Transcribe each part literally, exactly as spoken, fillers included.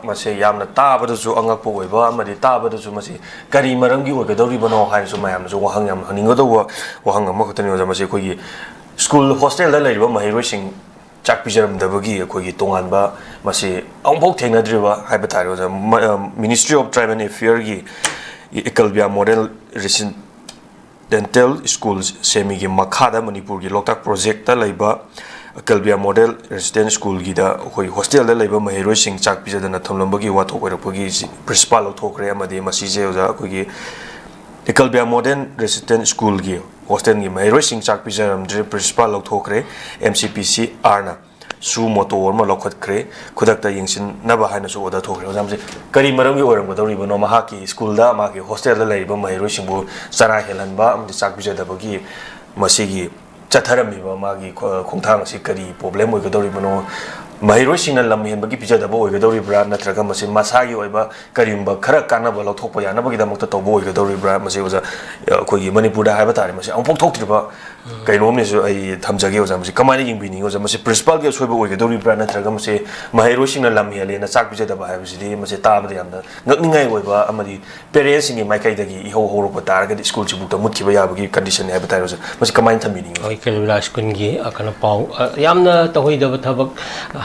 ꯃꯁꯦ ꯌꯥꯝꯅ ꯇꯥꯕꯗꯁꯨ ꯑꯉꯛꯄ ꯑꯣꯏꯕ ꯑꯃꯗꯤ ꯇꯥꯕꯗꯁꯨ ꯃꯁꯤ ꯀꯔꯤ ꯃꯔꯝꯒꯤ ꯑꯣꯏꯒꯗꯧꯔꯤꯕꯅꯣ ꯍꯥꯏꯅꯁꯨ ꯃꯌꯥꯝꯅꯁꯨ ꯋꯥꯍꯪ ꯌꯥꯝ ꯍꯪꯅꯤꯡꯒꯗꯧꯕ ꯋꯥꯍꯪ ꯑꯃꯈꯛꯇꯅꯤ ꯑꯣꯖꯥ꯫ ꯃꯁꯤ ꯑꯩꯈꯣꯏꯒꯤ ꯁ꯭ꯀꯨꯜ ꯍꯣꯁꯇꯦꯜꯗ ꯂꯩꯔꯤꯕ ꯃꯍꯩꯔꯣꯏꯁꯤꯡ ꯆꯥꯛ ꯄꯤꯖꯔꯝꯗꯕꯒꯤ ꯑꯩꯈꯣꯏꯒꯤ ꯇꯣꯉꯥꯟꯕ ꯃꯁꯤ ꯑꯃꯨꯛꯐꯥꯎ ꯊꯦꯡꯅꯗ꯭ꯔꯤꯕ ꯍꯥꯏꯕ ꯇꯥꯔꯦ ꯑꯣꯖꯥ꯫ ꯃ-, ꯑ, Ministry of Tribal Affairꯒꯤ ꯑꯦꯀꯜꯕꯤꯌꯥ ꯃꯣꯗꯦꯜ ꯔꯦꯁꯤꯗꯦꯟꯇꯦꯜ ꯁ꯭ꯀꯨꯜ ꯁꯦꯃꯤꯒꯤ ꯃꯈꯥꯗ ꯃꯅꯤꯄꯨꯔꯒꯤ ꯂꯣꯛꯇꯥꯛ ꯄ꯭ꯔꯣꯖꯦꯛꯇ ꯂꯩꯕ ꯑꯦꯀꯜꯕꯤꯌꯥ ꯃꯣꯗꯦꯜ ꯔꯦꯁꯤꯗꯦꯟ ꯁ꯭ꯀꯨꯜꯒꯤꯗ ꯑꯩꯈꯣꯏ ꯍꯣꯁꯇꯦꯜꯗ ꯂꯩꯕ ꯃꯍꯩꯔꯣꯏꯁꯤꯡ ꯆꯥꯛ ꯄꯤꯖꯗꯅ ꯊꯝꯂꯝꯕꯒꯤ ꯋꯥꯊꯣꯛ ꯑꯣꯏꯔꯛꯄꯒꯤ ꯁꯤ ꯄ꯭ꯔꯤꯟꯁꯤꯄꯥꯜ ꯂꯧꯊꯣꯛꯈ꯭ꯔꯦ꯫ ꯑꯃꯗꯤ ꯃꯁꯤꯁꯦ ꯑꯣꯖꯥ ꯑꯩꯈꯣꯏꯒꯤ ꯑꯦꯀꯜꯕꯤꯌꯥ ꯃꯣꯗꯦꯜ ꯔꯦꯁꯤꯗꯦꯟ ꯁ꯭ꯀꯨꯜꯒꯤ ꯍꯣꯁꯇꯦꯜꯒꯤ ꯃꯍꯩꯔꯣꯏꯁꯤꯡ ꯆꯥꯛ ꯄꯤꯖꯔꯝꯗ꯭ꯔꯦ, ꯄ꯭ꯔꯤꯟꯁꯤꯄꯥꯜ ꯂꯧꯊꯣꯛꯈ꯭ꯔꯦ꯫ ꯑꯦꯝ ꯁꯤ ꯄꯤ ꯁꯤ ꯑꯥꯔꯅ ꯁꯨ ꯃꯣꯇꯣ ꯑꯃ ꯂꯧꯈꯠꯈ꯭ꯔꯦ꯫ ꯈꯨꯗꯛꯇ ꯌꯦꯡꯁꯤꯟꯅꯕ ꯍꯥꯏꯅꯁꯨ ꯑꯣꯔꯗꯔ ꯊꯣꯛꯈ꯭ꯔꯦ꯫ ꯑꯣꯖꯥ, ꯃꯁꯤ ꯀꯔꯤ ꯃꯔꯝꯒꯤ ꯑꯣꯏꯔꯝꯒꯗꯧꯔꯤꯕꯅꯣ? ꯃꯍꯥꯛꯀꯤ ꯁ꯭ꯀꯨꯜꯗ, ꯃꯥꯒꯤ ꯍꯣꯁꯇꯦꯜꯗ ꯂꯩꯔꯤꯕ ꯃꯍꯩꯔꯣꯏꯁꯤꯡꯕꯨ ꯆꯔꯥ ꯍꯦꯜꯍꯟꯕ ꯑꯃꯗꯤ ꯆꯥꯛ ꯄꯤꯖꯗꯕꯒꯤ ꯃꯁꯤꯒꯤ ꯆꯠꯊꯔꯝꯃꯤꯕ ꯃꯥꯒꯤ ꯈꯣ-, ꯈꯣꯡꯊꯥꯡ ꯑꯁꯤ ꯀꯔꯤ ꯄ꯭ꯔꯣꯕ꯭ꯂꯦꯝ ꯑꯣꯏꯒꯗꯧꯔꯤꯕꯅꯣ? ꯃꯍꯩꯔꯣꯏꯁꯤꯡꯅ ꯂꯝ ꯍꯦꯟꯕꯒꯤ ꯄꯤꯖꯗꯕ ꯑꯣꯏꯒꯗꯧꯔꯤꯕ꯭ꯔꯥ, ꯅꯠꯇ꯭ꯔꯒ ꯃꯁꯤ ꯃꯁꯥꯒꯤ ꯑꯣꯏꯕ ꯀꯔꯤꯒꯨꯝꯕ ꯈꯔ ꯀꯥꯟꯅꯕ ꯂꯧꯊꯣꯛꯄ ꯌꯥꯅꯕꯒꯤꯗꯃꯛꯇ ꯇꯧꯕ ꯑꯣꯏꯒꯗꯧꯔꯤꯕ꯭ꯔꯥ? ꯃꯁꯤ ꯑꯣꯖꯥ, ꯑꯩꯈꯣꯏꯒꯤ ꯃꯅꯤꯄꯨꯔꯗ ꯍꯥꯏꯕ ꯇꯥꯔꯦ, ꯃꯁꯤ ꯑꯃꯨꯛꯐꯥꯎ ꯊꯣꯛꯇ꯭ꯔꯤꯕ ꯀꯩꯅꯣꯝꯅꯦꯁꯨ ꯑꯩ ꯊꯝꯖꯒꯦ ꯑꯣꯖꯥ꯫ ꯃꯁꯤ ꯀꯃꯥꯏꯅ ꯌꯦꯡꯕꯤꯅꯤꯡꯉꯤ ꯑꯣꯖꯥ? ꯃꯁꯤ ꯄ꯭ꯔꯤꯟꯁꯤꯄꯥꯜꯒꯤ ꯑꯁꯣꯏꯕ ꯑꯣꯏꯒꯗꯧꯔꯤꯕ꯭ꯔꯥ, ꯅꯠꯇ꯭ꯔꯒ ꯃꯁꯤ ꯃꯍꯩꯔꯣꯏꯁꯤꯡꯅ ꯂꯝ ꯍꯦꯜꯂꯦꯅ ꯆꯥꯛ ꯄꯤꯖꯗꯕ ꯍꯥꯏꯕꯁꯤꯗꯤ ꯃꯁꯤ ꯇꯥꯕꯗ ꯌꯥꯝꯅ ꯉꯛꯅꯤꯡꯉꯥꯏ ꯑꯣꯏꯕ ꯑꯃꯗꯤ ꯄꯦꯔꯦꯟꯁꯁꯤꯡꯒꯤ ꯃꯥꯏꯀꯩꯗꯒꯤ ꯏꯍꯧ ꯍꯧꯔꯛꯄ ꯇꯥꯔꯒꯗꯤ ꯁ꯭ꯀꯨꯜꯁꯤꯕꯨꯛꯇ ꯃꯨꯠꯈꯤꯕ ꯌꯥꯕꯒꯤ ꯀꯟꯗꯤꯁꯟꯅꯤ ꯍꯥꯏꯕ ꯇꯥꯔꯦ ꯑꯣꯖꯥ꯫ ꯃꯁꯤ ꯀꯃꯥꯏꯅ ꯊꯝꯕꯤꯅꯤꯡꯉꯤ ꯑꯣꯖꯥ? ꯑꯩꯈꯣꯏ ꯀꯦꯂꯕꯤꯂꯥ ꯁ꯭ꯀꯨꯜꯒꯤ, ꯑ, ꯀꯩꯅꯣ ꯄꯥꯎ, ꯑ, ꯌꯥꯝꯅ ꯇꯧꯍꯩꯗꯕ ꯊꯕꯛ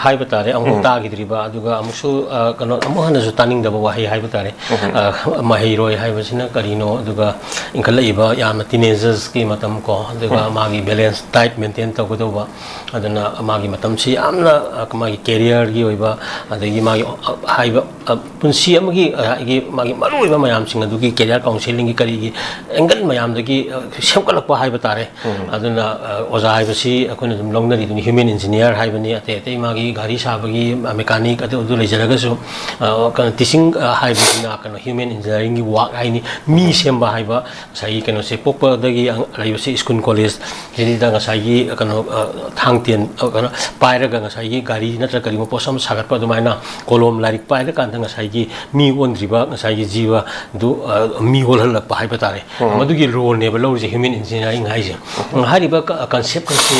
ꯍꯥꯏꯕ ꯇꯥꯔꯦ, ꯑꯃꯨꯛ ꯎꯝ꯫ ꯇꯥꯈꯤꯗ꯭ꯔꯤꯕ, ꯑꯗꯨꯒ ꯑꯃꯨꯛꯁꯨ, ꯑ, ꯀꯩꯅꯣ, ꯑꯃꯨꯛ ꯍꯟꯅꯁꯨ ꯇꯥꯅꯤꯡꯗꯕ ꯋꯥꯍꯩ ꯍꯥꯏꯕ ꯇꯥꯔꯦ꯫ ꯎꯝ꯫ ꯑ, ꯃꯍꯩꯔꯣꯏ ꯍꯥꯏꯕꯁꯤꯅ ꯀꯔꯤꯅꯣ, ꯑꯗꯨꯒ ꯏꯟꯈꯠꯂꯛꯏꯕ ꯌꯥꯝꯅ ꯇꯤꯅꯦꯖꯔꯁꯀꯤ ꯃꯇꯝ ꯀꯣ, ꯑꯗꯨꯒ ꯎꯝ꯫ ꯃꯥꯒꯤ ꯕꯦꯂꯦꯟꯁ ꯗꯥꯏꯠ ꯃꯦꯟꯇꯦꯟ ꯇꯧꯒꯗꯧꯕ, ꯑꯗꯨꯅ ꯃꯥꯒꯤ ꯃꯇꯝꯁꯤ ꯌꯥꯝꯅ, ꯑ, ꯃꯥꯒꯤ ꯀꯦꯔꯤꯌꯔꯒꯤ ꯑꯣꯏꯕ, ꯑꯗꯒꯤ ꯃꯥꯒꯤ, ꯑ, ꯍꯥꯏꯕ, ꯑ, ꯄꯨꯟꯁꯤ ꯑꯃꯒꯤ, ꯑ, ꯍꯥꯏꯒꯤ ꯃꯥꯒꯤ ꯃꯔꯨꯑꯣꯏꯕ ꯃꯌꯥꯝꯁꯤꯡ ꯑꯗꯨꯒꯤ ꯀꯦꯔꯤꯌꯔ ꯀꯥꯎꯟꯁꯦꯂꯤꯡꯒꯤ ꯀꯔꯤꯒꯤ ꯑꯦꯡꯒꯜ ꯃꯌꯥꯝꯗꯒꯤ, ꯑ, ꯁꯦꯝꯒꯠꯂꯛꯄ ꯍꯥꯏꯕ ꯇꯥꯔꯦ꯫ ꯎꯝ꯫ ꯑꯗꯨꯅ, ꯑ, ꯑꯣꯖꯥ ꯍꯥꯏꯕꯁꯤ ꯑꯩꯈꯣꯏꯅ ꯑꯗꯨꯝ ꯂꯧꯅꯔꯤꯗꯨꯅꯤ, ꯍ꯭ꯌꯨꯃꯦꯟ ꯏꯟꯖꯤꯅꯤꯌꯥꯔ ꯍꯥꯏꯕꯅꯤ, ꯑꯇꯩ ꯑꯇꯩ ꯃꯥꯒꯤ ꯒꯥꯔꯤ ꯁꯥꯕꯒꯤ, ꯑ, ꯃꯦꯀꯥꯅꯤꯛ ꯑꯗꯨ, ꯑꯗꯨ ꯂꯩꯖꯔꯒꯁꯨ, ꯑ, ꯀꯩꯅꯣ, ꯇꯤꯆꯤꯡ, ꯑ, ꯍꯥꯏꯕꯁꯤꯅ ꯀꯩꯅꯣ, ꯍ꯭ꯌꯨꯃꯦꯟ ꯏꯟꯖꯤꯅꯤꯌꯥꯔꯤꯡꯒꯤ ꯋꯥꯛ ꯍꯥꯏꯅꯤ, ꯃꯤ ꯁꯦꯝꯕ ꯍꯥꯏꯕ꯫ ꯉꯁꯥꯏꯒꯤ ꯀꯩꯅꯣꯁꯦ ꯄꯣꯛꯄꯗꯒꯤ ꯑꯪ-, ꯂꯩꯕꯁꯦ ꯁ꯭ꯀꯨꯜ ꯀꯣꯂꯦꯖ ꯁꯤꯗ ꯉꯁꯥꯏꯒꯤ ꯀꯩꯅꯣ, ꯑ, ꯊꯥꯡ ꯇꯦꯟ, ꯑ, ꯀꯩꯅꯣ ꯄꯥꯏꯔꯒ ꯉꯁꯥꯏꯒꯤ ꯒꯥꯔꯤ ꯅꯠꯇ꯭ꯔꯒ ꯀꯔꯤꯒꯨꯝꯕ ꯄꯣꯠꯁꯛ ꯑꯃ ꯁꯥꯒꯠꯄ ꯑꯗꯨꯃꯥꯏꯅ ꯀꯣꯂꯣꯝ ꯂꯥꯏꯔꯤꯛ ꯄꯥꯏꯔꯀꯥꯟꯗ ꯉꯁꯥꯏꯒꯤ ꯃꯤ ꯑꯣꯟꯗ꯭ꯔꯤꯕ ꯉꯁꯥꯏꯒꯤ ꯖꯤꯕꯗꯨ, ꯑ, ꯃꯤ ꯑꯣꯜꯍꯜꯂꯛꯄ ꯍꯥꯏꯕ ꯇꯥꯔꯦ꯫ ꯎꯝ꯫ ꯃꯗꯨꯒꯤ ꯔꯣꯜꯅꯦꯕ ꯂꯧꯔꯤꯁꯦ ꯍ꯭ꯌꯨꯃꯦꯟ ꯏꯟꯖꯤꯅꯤꯌꯥꯔꯤꯡ ꯍꯥꯏꯁꯦ꯫ ꯎꯝ꯫ ꯍꯥꯏꯔꯤꯕ ꯀ-, ꯀꯟꯁꯦꯞ ꯑꯁꯤ,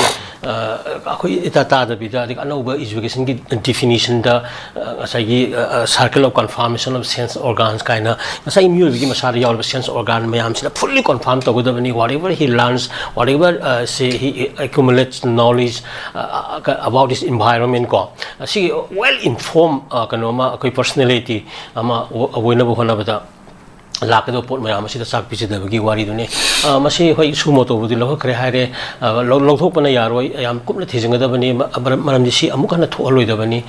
ꯑꯩꯈꯣꯏ ꯏꯇꯥ ꯇꯥꯗꯕꯤꯗ ꯑꯗꯒꯤ ꯑꯅꯧꯕ ꯏꯖꯨꯀꯦꯁꯟꯒꯤ ꯗꯤꯐꯤꯅꯤꯁꯟꯗ ꯉꯁꯥꯏꯒꯤ circle of conformation of sense organs ꯀꯥꯏꯅ ꯉꯁꯥꯏ ꯃꯤꯑꯣꯏꯕꯒꯤ ꯃꯁꯥꯗ ꯌꯥꯎꯔꯤꯕ ꯁꯦꯟꯁ ꯑꯣꯔꯒꯥꯟ ꯃꯌꯥꯝꯁꯤꯅ fully confirm ꯇꯧꯒꯗꯕꯅꯤ꯫ Whatever he learns, whatever say he accumulates knowledge about his environment ꯀꯣ, ꯑꯁꯤꯒꯤ well inform ꯀꯩꯅꯣ ꯑꯃ ꯑꯩꯈꯣꯏ personality ꯑꯃ ꯑꯣꯏꯅꯕ ꯍꯣꯠꯅꯕꯗ ꯂꯥꯛꯀꯗꯕ ꯄꯣꯠ ꯃꯌꯥꯝ ꯑꯁꯤꯗ ꯆꯥꯛ ꯄꯤꯖꯗꯕꯒꯤ ꯋꯥꯔꯤꯗꯨꯅꯤ꯫ ꯃꯁꯤ ꯍꯣꯏ sumo ꯇꯧꯕꯗꯤ ꯂꯧꯈꯠꯈ꯭ꯔꯦ ꯍꯥꯏꯔꯦ, ꯂꯧꯊꯣꯛꯄꯅ ꯌꯥꯔꯣꯏ, ꯌꯥꯝ ꯀꯨꯞꯅ ꯊꯤꯖꯤꯟꯒꯗꯕꯅꯤ꯫ ꯃꯔꯝꯗꯤ ꯁꯤ ꯑꯃꯨꯛ ꯍꯟꯅ ꯊꯣꯛꯍꯜꯂꯣꯏꯗꯕꯅꯤ꯫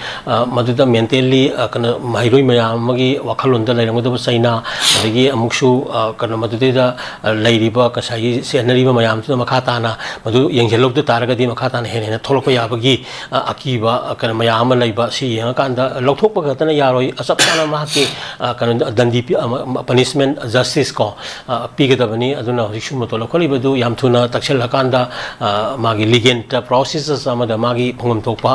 ꯃꯗꯨꯗ mentally ꯀꯩꯅꯣ ꯃꯍꯩꯔꯣꯏ ꯃꯌꯥꯝ ꯑꯃꯒꯤ ꯋꯥꯈꯜꯂꯣꯟꯗ ꯂꯩꯔꯝꯒꯗꯕ ꯆꯩꯅꯥ, ꯑꯗꯒꯤ ꯑꯃꯨꯛꯁꯨ ꯀꯩꯅꯣ ꯃꯗꯨꯗꯩꯗ ꯂꯩꯔꯤꯕ ꯉꯁꯥꯏꯒꯤ ꯆꯦꯟꯅꯔꯤꯕ ꯃꯌꯥꯝꯗꯨꯅ ꯃꯈꯥ ꯇꯥꯅ ꯃꯗꯨ ꯌꯦꯡꯁꯤꯜꯍꯧꯗ ꯇꯥꯔꯒꯗꯤ ꯃꯈꯥ ꯇꯥꯅ ꯍꯦꯟꯅ ꯍꯦꯟꯅ ꯊꯣꯛꯂꯛꯄ ꯌꯥꯕꯒꯤ ꯑꯀꯤꯕ ꯀꯩꯅꯣ ꯃꯌꯥꯝ ꯑꯃ ꯂꯩꯕ꯫ ꯁꯤ ꯌꯦꯡꯉꯀꯥꯟꯗ ꯂꯧꯊꯣꯛꯄ ꯈꯛꯇꯅ ꯌꯥꯔꯣꯏ, ꯆꯞ ꯆꯥꯅ ꯃꯍꯥꯛꯀꯤ ꯀꯩꯅꯣ ꯗꯟꯗꯤ, punishment, justice ꯀꯣ ꯄꯤꯒꯗꯕꯅꯤ꯫ ꯑꯗꯨꯅ ꯍꯧꯖꯤꯛ sumo ꯇꯧ ꯂꯧꯈꯠꯂꯤꯕꯗꯨ ꯌꯥꯝ ꯊꯨꯅ ꯇꯛꯁꯤꯜꯂꯀꯥꯟꯗ ꯃꯥꯒꯤ legal process ꯑꯃꯗ ꯃꯥꯒꯤ ꯐꯪꯐꯝ ꯊꯣꯛꯄ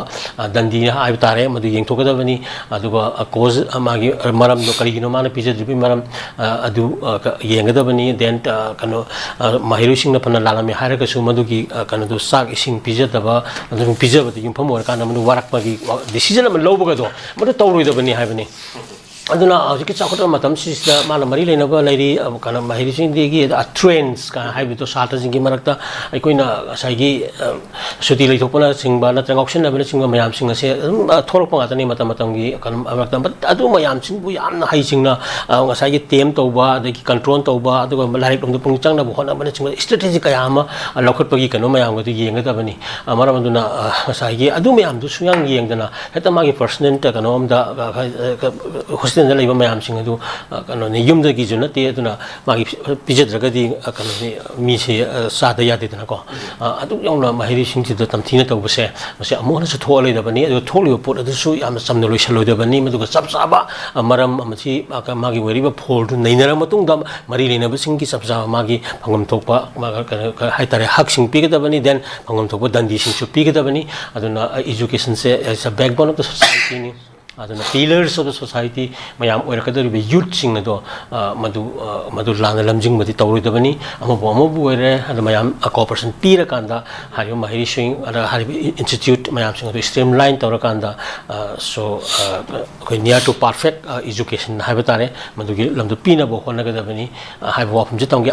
ꯗꯟꯗꯤ ꯍꯥꯏꯕ ꯇꯥꯔꯦ, ꯃꯗꯨ ꯌꯦꯡꯊꯣꯛꯀꯗꯕꯅꯤ꯫ ꯑꯗꯨꯒ cause, ꯃꯥꯒꯤ ꯃꯔꯝꯗꯣ ꯀꯔꯤꯒꯤꯅꯣ ꯃꯥꯅ ꯄꯤꯖꯗ꯭ꯔꯤꯕꯒꯤ ꯃꯔꯝ ꯑꯗꯨ ꯌꯦꯡꯒꯗꯕꯅꯤ꯫ Then ꯀꯩꯅꯣ ꯃꯍꯩꯔꯣꯏꯁꯤꯡꯅ ꯐꯅ ꯂꯥꯜꯂꯝꯃꯦ ꯍꯥꯏꯔꯒꯁꯨ ꯃꯗꯨꯒꯤ ꯀꯩꯅꯣꯗꯣ ꯆꯥꯛ ꯏꯁꯤꯡ ꯄꯤꯖꯗꯕ, ꯑꯗꯨ ꯄꯤꯖꯕꯗ ꯌꯨꯝꯐꯝ ꯑꯣꯏꯔꯀꯥꯟꯗ ꯃꯗꯨ ꯋꯥꯔꯛꯄꯒꯤ decision ꯑꯃ ꯂꯧꯕꯒꯗꯣ ꯃꯗꯨ ꯇꯧꯔꯣꯏꯗꯕꯅꯤ ꯍꯥꯏꯕꯅꯤ꯫ ꯑꯗꯨꯅ ꯍꯧꯖꯤꯛꯀꯤ ꯆꯥꯎꯈꯠꯂꯕ ꯃꯇꯝꯁꯤꯗ ꯃꯥꯅ ꯃꯔꯤ ꯂꯩꯅꯕ ꯂꯩꯔꯤ, ꯀꯩꯅꯣ ꯃꯍꯩꯔꯣꯏꯁꯤꯡꯗꯒꯤ trends ꯀ ꯍꯥꯏꯕꯗꯣ ꯁꯥꯇ꯭ꯔꯁꯤꯡꯒꯤ ꯃꯔꯛꯇ ꯑꯩꯈꯣꯏꯅ ꯉꯁꯥꯏꯒꯤ ꯁꯨꯇꯤ ꯂꯩꯊꯣꯛꯄꯅꯆꯤꯡꯕ ꯅꯠꯇ꯭ꯔꯒ ꯉꯥꯎꯁꯤꯟꯅꯕꯅꯆꯤꯡꯕ ꯃꯌꯥꯝꯁꯤꯡ ꯑꯁꯦ ꯑꯗꯨꯝ ꯊꯣꯛꯂꯛꯄ ꯉꯥꯛꯇꯅꯤ ꯃꯇꯝ ꯃꯇꯝꯒꯤ ꯀꯩꯅꯣ ꯃꯔꯛꯇ꯫ But ꯑꯗꯨ ꯃꯌꯥꯝꯁꯤꯡꯕꯨ ꯌꯥꯝꯅ ꯍꯩꯁꯤꯡꯅ ꯉꯁꯥꯏꯒꯤ tame ꯇꯧꯕ, ꯑꯗꯒꯤ control ꯇꯧꯕ, ꯑꯗꯨꯒ ꯂꯥꯏꯔꯤꯛ ꯂꯣꯝꯗ ꯄꯨꯛꯅꯤꯡ ꯆꯪꯅꯕ ꯍꯣꯠꯅꯕꯅꯆꯤꯡꯕ strategy ꯀꯌꯥ ꯑꯃ ꯂꯧꯈꯠꯄꯒꯤ ꯀꯩꯅꯣ ꯃꯌꯥꯝꯒꯗꯨ ꯌꯦꯡꯒꯗꯕꯅꯤ꯫ ꯃꯔꯝ ꯑꯗꯨꯅ ꯉꯁꯥꯏꯒꯤ ꯑꯗꯨ ꯃꯌꯥꯝꯗꯨ ꯁꯨꯡꯌꯥꯡ ꯌꯦꯡꯗꯅ ꯍꯦꯛꯇ ꯃꯥꯒꯤ personal ꯀꯩꯅꯣ ꯑꯝꯗ hostel ꯗ ꯂꯩꯕ ꯃꯌꯥꯝꯁꯤꯡ ꯑꯗꯨ ꯀꯩꯅꯣꯅꯤ, ꯌꯨꯝꯗꯒꯤꯁꯨ ꯅꯠꯇꯦ꯫ ꯑꯗꯨꯅ ꯃꯥꯒꯤ ꯄꯤꯖꯗ꯭ꯔꯒꯗꯤ ꯀꯩꯅꯣꯅꯤ, ꯃꯤꯁꯦ ꯆꯥꯗ ꯌꯥꯗꯦꯗꯅꯀꯣ꯫ ꯑꯗꯨꯛ ꯌꯧꯅ ꯃꯍꯩꯔꯣꯏꯁꯤꯡꯁꯤꯗ ꯇꯝꯊꯤꯅ ꯇꯧꯕꯁꯦ, ꯃꯁꯤ ꯑꯃꯨꯛ ꯍꯟꯅꯁꯨ ꯊꯣꯛꯍꯜꯂꯣꯏꯗꯕꯅꯤ꯫ ꯑꯗꯨꯒ ꯊꯣꯛꯂꯤꯕ ꯄꯣꯠ ꯑꯗꯨꯁꯨ ꯌꯥꯝꯅ ꯆꯝꯅ ꯂꯣꯏꯁꯤꯜꯂꯣꯏꯗꯕꯅꯤ꯫ ꯃꯗꯨꯒ ꯆꯞ ꯆꯥꯕ ꯃꯔꯝ ꯑꯃꯗꯤ ꯃꯥꯒꯤ ꯑꯣꯏꯔꯤꯕ ꯐꯣꯜꯗꯨ ꯅꯩꯅꯔꯕ ꯃꯇꯨꯡꯗ ꯃꯔꯤ ꯂꯩꯅꯕꯁꯤꯡꯒꯤ ꯆꯞ ꯆꯥꯕ ꯃꯥꯒꯤ ꯐꯪꯐꯝ ꯊꯣꯛꯄ ꯀꯩꯅꯣ ꯍꯥꯏꯇꯥꯔꯦ, ꯍꯛꯁꯤꯡ ꯄꯤꯒꯗꯕꯅꯤ꯫ Then ꯐꯪꯐꯝ ꯊꯣꯛꯄ ꯗꯟꯗꯤꯁꯤꯡꯁꯨ ꯄꯤꯒꯗꯕꯅꯤ꯫ ꯑꯗꯨꯅ education say is a backbone of the society ꯅꯤ꯫ ꯑꯗꯨꯅ pillars of the society ꯃꯌꯥꯝ ꯑꯣꯏꯔꯛꯀꯗꯧꯔꯤꯕ youthꯁꯤꯡ ꯑꯗꯣ, ꯑ, ꯃꯗꯨ, ꯑ, ꯃꯗꯨ ꯂꯥꯟꯅ ꯂꯝꯖꯤꯡꯕꯗꯤ ꯇꯧꯔꯣꯏꯗꯕꯅꯤ꯫ ꯑꯃꯕꯨ ꯑꯃꯕꯨ ꯑꯣꯏꯔꯦ, ꯑꯗ ꯃꯌꯥꯝ cooperation ꯄꯤꯔꯀꯥꯟꯗ ꯍꯥꯏꯔꯤꯕ ꯃꯍꯩꯔꯣꯏꯁꯤꯡ, ꯑꯗ ꯍꯥꯏꯔꯤꯕ institute ꯃꯌꯥꯝꯁꯤꯡ ꯑꯗꯨ streamline ꯇꯧꯔꯀꯥꯟꯗ, ꯑ, so, ꯑ, ꯑꯩꯈꯣꯏ near to perfect, ꯑ, education ꯍꯥꯏꯕ ꯇꯥꯔꯦ, ꯃꯗꯨꯒꯤ ꯂꯝꯗꯨ ꯄꯤꯅꯕ ꯍꯣꯠꯅꯒꯗꯕꯅꯤ, ꯑ, ꯍꯥꯏꯕ ꯋꯥꯐꯝꯁꯤ ꯊꯝꯒꯦ꯫